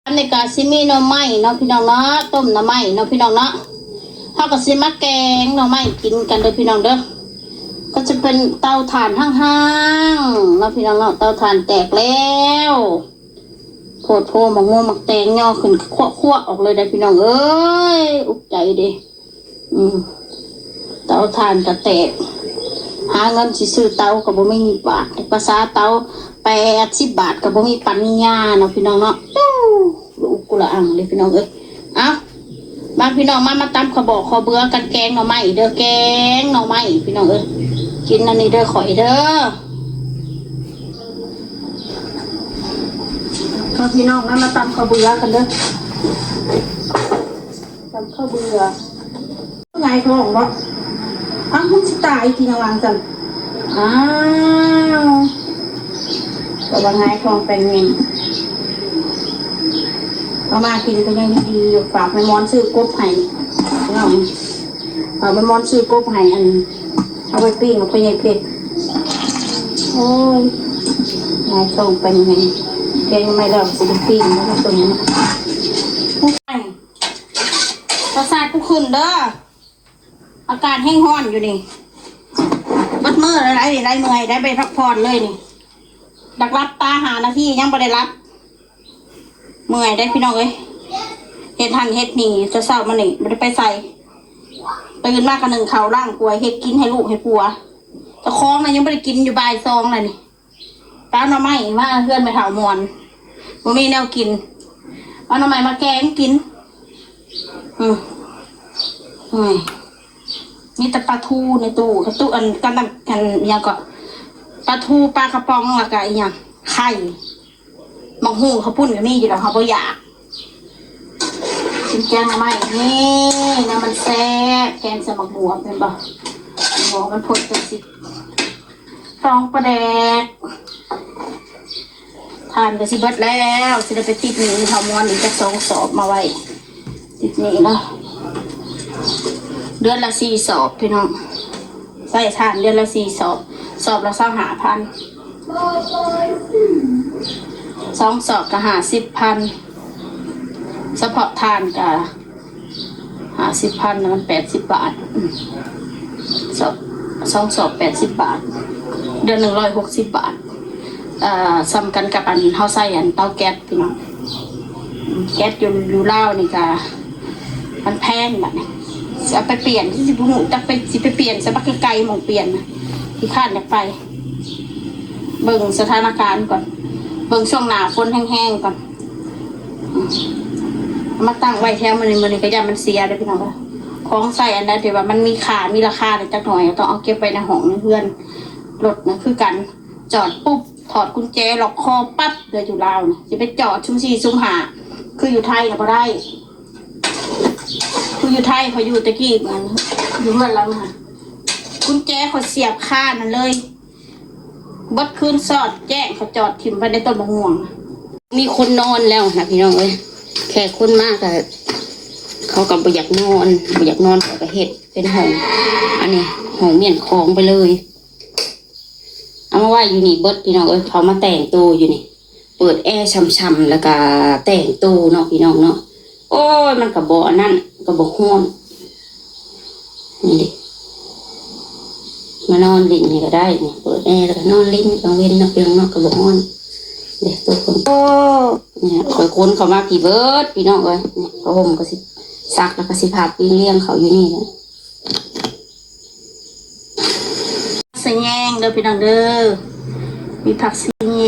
ອັນນີ້ກໍຊິມີໜໍ່ໄມ້ເນາະພີ່ນ້ອງເນາະ ຕົ້ມໜໍ່ໄມ້ເນາະພີ່ນ້ອງເນາະ ເຮົາກໍຊິມາແກງໜໍ່ໄມ້ກິນກັນເດີພີ່ນ້ອງເດີ. ກໍຈະເປັນເຕົາຖ່ານຮ້າງໆເນາະພີ່ນ້ອງເນາະ ເຕົາຖ່ານແຕກແລ້ວ ໂພດໂພ ໝາກມ່ວງໝາກແຕງຍໍຂຶ້ນຄວະໆອອກເລີຍເດ້ພີ່ນ້ອງເອີຍ ອຸກໃຈເດ້. ອືມ ເຕົາຖ່ານກໍແຕກ ຫາເງິນຊິຊື້ເຕົາກໍບໍ່ມີບາດ ພາສາເຕົາແປດສິບບາດກໍບໍ່ມີປັນຍາເນາະພີ່ນ້ອງເນາະ. ໂອ້ ລະອຸກກຸລະອັງເດ້ພີ່ນ້ອງເອີຍ. ເອົ້າ ມາພີ່ນ້ອງ ມາ ມາຕຳຂະບອກຂະເບືອກັນ ແກງໜໍ່ໄມ້ເດີ ແກງໜໍ່ໄມ້ພີ່ນ້ອງເອີຍ. ກິນອັນນີ້ເດີຂ້ອຍເດີ ມາພີ່ນ້ອງ ມາ ມາຕຳຂະເບືອກັນເດີ ຕຳຂະເບືອ. ຫງາຍທ້ອງບໍ່? ເອົ້າ ມັນຊິຕາຍຕິ ຫຍັງວ່າຊັ້ນ. ອ້າວ ກໍວ່າຫງາຍທ້ອງໄປແມ່ນ ເອົາມາກິນກໍຍັງດີຢູ່. ຝາກແມ່ມອນຊື້ກົບໃຫ້ ພີ່ນ້ອງ ຝາກແມ່ມອນຊື້ກົບໃຫ້ ອັນ ເອົາໄປປີ້ງກັບພໍ່ໃຫຍ່ເພັດ. ໂອ້ຍ ຫງາຍທ້ອງໄປແມ່ນ ແກງໜໍ່ໄມ້ແລ້ວຊິໄດ້ປີ້ງແລ້ວຕົວນີ້. ປະສາດກູຂຶ້ນເດີ ອາກາດແຮງຮ້ອນຢູ່ນີ້ ເບິດມື້ແລ້ວໄດ໋ ໄດ້ເມື່ອຍໄດ້ໄປພັກຜ່ອນເລີຍນີ້. ຫຼັບຕາຫ້ານາທີຍັງບໍ່ໄດ້ຫຼັບ ເມື່ອຍໄດ໋ພີ່ນ້ອງເອີຍ. ເຮັດຫັ້ນເຮັດນີ້ ແຕ່ເຊົ້າມານີ້ບໍ່ໄດ້ໄປໃສ ຕື່ນມາກໍໜຶ້ງເຂົ້າລ້າງຖ້ວຍ ເຮັດກິນໃຫ້ລູກໃຫ້ຜົວ ເຈົ້າຂອງນະຍັງບໍ່ໄດ້ກິນຢູ່ ບ່າຍສອງແລ້ວນີ້. ໄປເອົາໜໍ່ໄມ້ມາເຮືອນແມ່ເຖົ້າມ່ວນ ບໍ່ມີແນວກິນ ເອົາໜໍ່ໄມ້ມາແກງກິນ. ອືມ ໂອ້ຍ ມີແຕ່ປາທູໃນຕູ້ ກະຕຸ ອັນ ກັນ ອັນ ຫຍັງເກາະ ປາທູ ປາກະປ໋ອງ ແລ້ວກະອີຫຍັງ ໄຂ່ ໝາກຫຸ່ງເຂົ້າປຸ້ນກໍມີຢູ່ແລ້ວ ເຮົາບໍ່ຢາກ ກິນແກງໜໍ່ໄມ້ນີ້ ແນວມັນແຊບ ແກງໃສ່ໝາກບວບ ແມ່ນບໍ່ ໝາກບວບມັນພົດຈັ່ງຊີ້. ສອງປາແດກ ຖ່ານກໍຊິເບິດແລ້ວ ຊິໄດ້ໄປຕິດໜີ້ເຖົ້າມ່ວນອີກຈັກສອງສອບມາໄວ້ ຕິດໜີ້ເນາະ ເດືອນລະສີ່ສອບພີ່ນ້ອງ ໃຊ້ຖ່ານເດືອນລະສີ່ສອບ ສອບລະຊາວຫ້າພັນ ສອງສອບກໍຫ້າສິບພັນ ສະເພາະຖ່ານກໍ ຫ້າສິບພັນ ມັນແປດສິບບາດ ອືມ ສອບ ສອງສອບແປດສິບບາດ ເດືອນໜຶ່ງຮ້ອຍຫົກສິບບາດ ເອີ່ ສ່ຳກັນກັບອັນເຮົາໃຊ້ອັນເຕົາແກັສພີ່ນ້ອງ ແກັສຢູ່ ຢູ່ລາວນີ້ກະມັນແພງ ບາດນີ້ຊິເອົາໄປປ່ຽນ ຊິບໍ່ຮູ້ຈັກໄປ ຊິໄປປ່ຽນໃສ ບັກໄກໆໝ່ອງປ່ຽນນະ ຂີ້ຄ້ານຢາກໄປ ເບິ່ງສະຖານະການກ່ອນ ເບິ່ງຊ່ວງໜ້າຝົນແຮງໆກ່ອນ ເອົາມາຕັ້ງໄວ້ແຖວມື້ນີ້ ມື້ນີ້ກໍຢ້ານມັນເສຍເດ້ພີ່ນ້ອງເອີຍ ຂອງໃຊ້ອັນໃດທີ່ວ່າມັນມີຄ່າ ມີລາຄາແດ່ຈັກໜ້ອຍ ກໍຕ້ອງເອົາເກັບໄວ້ໃນຫ້ອງໃນເຮືອນ ລົດນະຄືກັນ ຈອດປຸບ ຖອດກຸນແຈ ລັອກຄໍປັບ ເດີ ຢູ່ລາວນີ້ ຊິໄປຈອດຊຸມສີ່ຊຸມຫ້າ ຄືຢູ່ໄທນະບໍ່ໄດ້ ຄືຢູ່ໄທ ຂ້ອຍຢູ່ແຕ່ກີ້ ຢູ່ເຮືອນລາວຫັ້ນ ກຸນແຈຂ້ອຍສຽບຄານັ້ນເລີຍ ເບິດຄືນສອດແຈ້ງ ເຂົາຈອດຖິ້ມໄວ້ໃນຕົ້ນໝາກມ່ວງ ມີຄົນນອນແລ້ວນະພີ່ນ້ອງເອີຍ ແຂກຄົນມາກໍ ເຂົາກໍບໍ່ຢາກນອນ ບໍ່ຢາກນອນ ເຂົາກໍເຮັດເປັນຫ້ອງ ອັນນີ້ ຫ້ອງມ້ຽນຂອງໄປເລີຍ ເອົາມາໄວ້ຢູ່ນີ້ເບິດພີ່ນ້ອງເອີຍ ເຂົາມາແຕ່ງໂຕຢູ່ນີ້ ເປີດແອຊ່ຳໆ ແລ້ວກໍແຕ່ງໂຕເນາະພີ່ນ້ອງເນາະ ໂອ້ຍ ມັນກໍບໍ່ອັນນັ້ນ ກໍບໍ່ຮ້ອນ ນີ້ເດ້ ມານອນຫຼິ້ນນີ້ກໍໄດ້ນີ້ ເປີດແອແລ້ວກໍນອນຫຼິ້ນກາງເວັນເນາະພີ່ນ້ອງເນາະ ກໍບໍ່ຮ້ອນເດ້ທຸກຄົນ ໂອ້ ນີ້ຂ້ອຍຂົນເຂົ້າມາພີ້ເບິດພີ່ນ້ອງເອີຍ ນີ້ຜ້າຫົ່ມກໍຊິຊັກ ແລ້ວກໍຊິພັບລຽງໆເຂົ້າຢູ່ນີ້ແຫຼະ. ສະແຍງເດີພີ່ນ້ອງເດີ ມີຜັກສະແຍ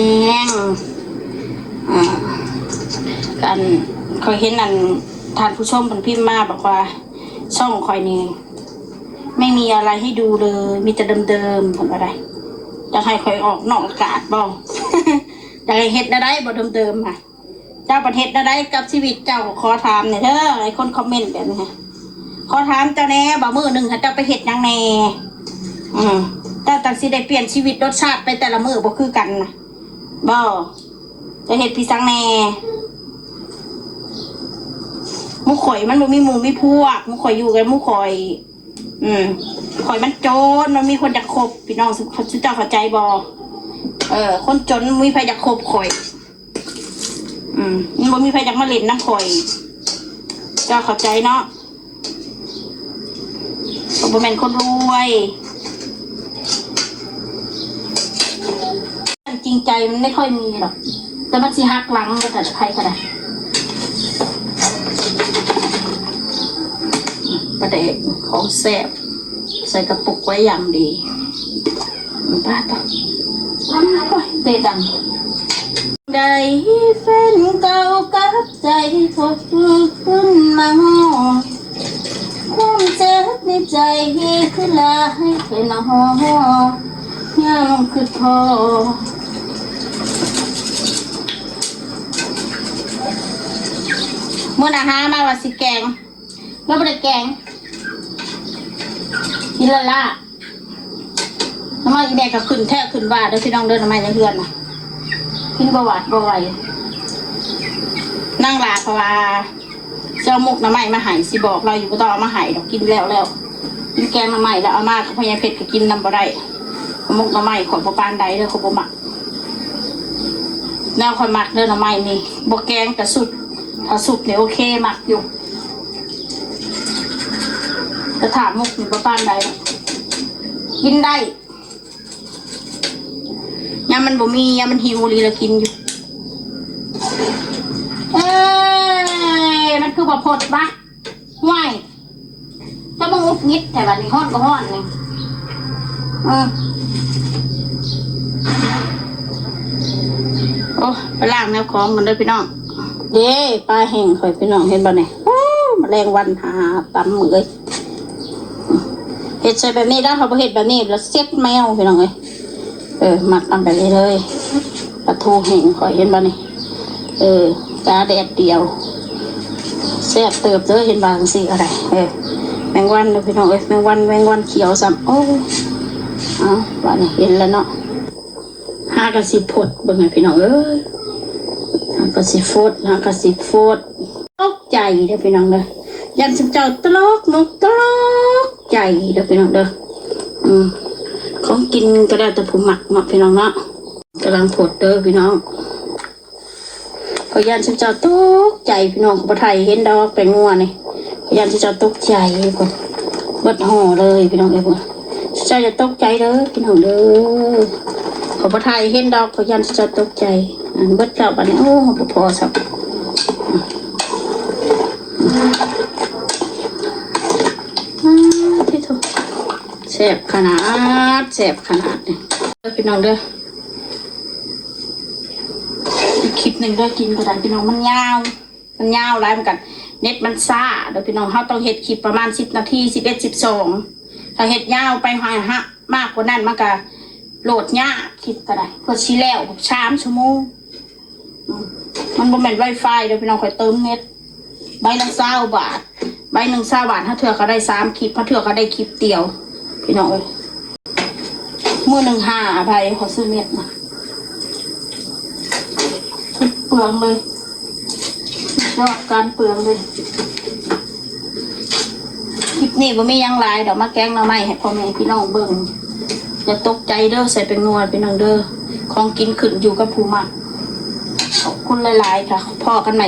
ງ ອ່າ ອັນ ຂ້ອຍເຫັນອັນ ທ່ານຜູ້ຊົມເພິ່ນພິມມາບອກວ່າ ຊ່ອງຂ້ອຍນີ້ ໄມ່ມີອະໄລໃຫ້ດູເລີຍ ມີແຕ່ເດີມໆ ເພິ່ນວ່າໄດ໋ ຢາກໃຫ້ຂ້ອຍອອກນອກອາກາດບໍ່? ຢາກໃຫ້ເຮັດແນວໃດບໍ່ເດີມໆ ຫັ້ນ? ເຈົ້າປະເທດແນວໃດກັບຊີວິດເຈົ້າ? ຂໍຖາມແດ່ເດີ ໄອ້ຄົນຄອມເມັນແບບນີ້ ຂໍຖາມເຈົ້າແດ່ວ່າ ມື້ໜຶ່ງຫັ້ນເຈົ້າໄປເຮັດຫຍັງແດ່? ອືມ ເຈົ້າຈັ່ງຊິໄດ້ປ່ຽນຊີວິດລົດຊາດໄປແຕ່ລະມື້ບໍ່ຄືກັນນະ ບໍ່? ເຈົ້າເຮັດພິສັງແດ່? ໝູ່ຂ້ອຍມັນບໍ່ມີໝູ່ມີພວກ ໝູ່ຂ້ອຍຢູ່ກັບໝູ່ຂ້ອຍ ອືມ ຂ້ອຍມັນຈົນ ມັນມີຄົນຢາກຄົບ ພີ່ນ້ອງ ຊຸມເຈົ້າເຂົ້າໃຈບໍ່? ເອີ ຄົນຈົນບໍ່ມີໃຜຢາກຄົບຂ້ອຍ. ອືມ ມັນບໍ່ມີໃຜຢາກມາຫຼິ້ນນຳຂ້ອຍ ເຈົ້າເຂົ້າໃຈເນາະ. ຂ້ອຍບໍ່ແມ່ນຄົນລວຍ ເລື່ອງຈິງໃຈມັນບໍ່ຄ່ອຍມີດອກ ແຕ່ມັນຊິຫັກຫຼັງ ແຕ່ໃຜກໍໄດ້. ປາແດກ ຂອງແຊບ ໃສ່ກະປຸກໄວ້ຢ່າງດີ. ປາດ ໂອ້ຍ ເຕະດັງ. ໄດ້ແຟນເກົ່າກັບໃຈ ທົບຄືນມາຮອດ ຄວາມເຈັບໃນໃຈຄືຫຼາຍແທ້ໜໍ ຍາມຄິດພໍ. ມື້ໜ້າຫາມາວ່າຊິແກງ ລາວບໍ່ໄດ້ແກງ ກິນລ້າໆ. ໜໍ່ໄມ້ອີແມ່ກໍຂຶ້ນແທ້ຂຶ້ນວ່າເດີພີ່ນ້ອງເດີ ໜໍ່ໄມ້ໃນເຮືອນນະ ກິນບໍ່ຫວາດບໍ່ໄຫວ. ນາງຫຼ້າເພາະວ່າຊິເອົາໝົກໜໍ່ໄມ້ມາໃຫ້ ຊິບອກລາວຢູ່ ບໍ່ຕ້ອງເອົາມາໃຫ້ດອກ ກິນແລ້ວແລ້ວ. ກິນແກງໜໍ່ໄມ້ແລ້ວເອົາມາກັບພໍ່ໃຫຍ່ເພັດກໍກິນນຳບໍ່ໄດ້ ໝົກໜໍ່ໄມ້ຂ້ອຍບໍ່ປານໃດເດີ ຂ້ອຍບໍ່ມັກ. ແນວຂ້ອຍມັກເດີໜໍ່ໄມ້ນີ້ ບໍ່ແກງກໍຊຸບ ຖ້າຊຸບນີ້ໂອເຄ ມັກຢູ່. ແຕ່ຖ້າໝົກນີ້ບໍ່ປານໃດ ກິນໄດ້ ຍາມມັນບໍ່ມີ ຍາມມັນຫິວອີ່ຫຼີລະກິນຢູ່. ເອີຍ ມັນຄືບໍ່ພົດວະ ຫ້ວຍ ຈະມາຫງຸດຫງິດແທ້ບາດນີ້ ຮ້ອນກໍຮ້ອນນີ້. ເອີ ໂອ້ ໄປລ້າງແນວຂອງກ່ອນເດີພີ່ນ້ອງ. ເດ້ ປາແຫ້ງຂ້ອຍພີ່ນ້ອງ ເຫັນບໍ່ນີ້? ໂອ້ ມະແລງວັນຫາຕຳເອີຍ. ເຮັດໃສ່ແບບນີ້ ຖ້າເຮົາບໍ່ເຮັດແບບນີ້ລະເຊັດແມວພີ່ນ້ອງເອີຍ. ເອີ ມັດເອົາແບບນີ້ເລີຍ ປາທູແຫ້ງຂ້ອຍ ເຫັນບໍ່ນີ້? ເອີ ກາແດດດຽວ ແຊບເຕີບເດີ ເຫັນວ່າຈັ່ງຊີ້ກໍໄດ້. ເອີ ແມງວັນເດີພີ່ນ້ອງເອີຍ ແມງວັນ ແມງວັນຂຽວຊ້ຳ. ໂອ້ ເອົາ ບາດນີ້ເຫັນແລ້ວເນາະ. ຫາກະຊິຟົດເບິ່ງໃຫ້ພີ່ນ້ອງເອີຍ ຫາກະຊິຟົດ ຫາກະຊິຟົດ. ຕົກໃຈເດີພີ່ນ້ອງເດີ ຢ້ານຊຸມເຈົ້າຕົກ ຕົກໃຈເດີພີ່ນ້ອງເດີ. ອືມ ຂອງກິນກໍແລ້ວແຕ່ຜູ້ມັກເນາະພີ່ນ້ອງເນາະ. ກຳລັງຟົດເດີພີ່ນ້ອງ ຂ້ອຍຢ້ານຊຸມເຈົ້າຕົກໃຈພີ່ນ້ອງ. ຂ້ອຍບໍ່ຖ່າຍເຫັນດອກແປ້ງນົວນີ້ ຂ້ອຍຢ້ານຊຸມເຈົ້າຕົກໃຈພຸ້ນ ເບິດຫໍ່ເລີຍພີ່ນ້ອງເອີຍ. ເຈົ້າຢ່າຕົກໃຈເດີພີ່ນ້ອງເດີ ຂ້ອຍບໍ່ຖ່າຍເຫັນດອກ ຂ້ອຍຢ້ານເຈົ້າຕົກໃຈ. ອັນເບິດແລ້ວບາດນີ້ ໂອ້ ບໍ່ພໍຊ້ຳ. ອືມ ແຊບຂະໜາດ ແຊບຂະໜາດນີ້ ເດີພີ່ນ້ອງເດີ. ອີກຄລິບໜຶ່ງເດີ ກິນກໍໄດ້ພີ່ນ້ອງ ມັນຍາວ ມັນຍາວຫຼາຍ ມັນກໍເນັດມັນຊ້າເດີພີ່ນ້ອງ. ເຮົາຕ້ອງເຮັດຄລິບປະມານສິບນາທີ ສິບເອັດ ສິບສອງ ຖ້າເຮັດຍາວໄປຫາ ມາກກວ່ານັ້ນ ມັນກໍໂຫຼດຍາກ ຄລິບກໍໄດ້ ເພື່ອຊິແລ້ວສາມຊົ່ວໂມງ. ອືມ ມັນບໍ່ແມ່ນໄວຟາຍເດີພີ່ນ້ອງ ຂ້ອຍເຕີມເນັດ ໃບລະຊາວບາດ ໃບໜຶ່ງຊາວບາດ ຫາເທື່ອກໍໄດ້ສາມຄລິບ ຫາເທື່ອກໍໄດ້ຄລິບດຽວ ພີ່ນ້ອງເອີຍ. ມື້ໜຶ່ງຫ້າໃບ ຂໍຊື້ເນັດນະ ເປືອງເລີຍ ຍອດການເປືອງເລີຍ. ຄລິບນີ້ບໍ່ມີຫຍັງຫຼາຍດອກ ມາແກງໜໍ່ໄມ້ໃຫ້ພໍ່ແມ່ພີ່ນ້ອງເບິ່ງ. ຢ່າຕົກໃຈເດີ ໃສ່ແປ້ງນົວພີ່ນ້ອງເດີ ຂອງກິນຂຶ້ນຢູ່ກັບຜູ້ມັກ. ຂອບຄຸນຫຼາຍໆ ຄ່ະ ພໍ້ກັນໃໝ່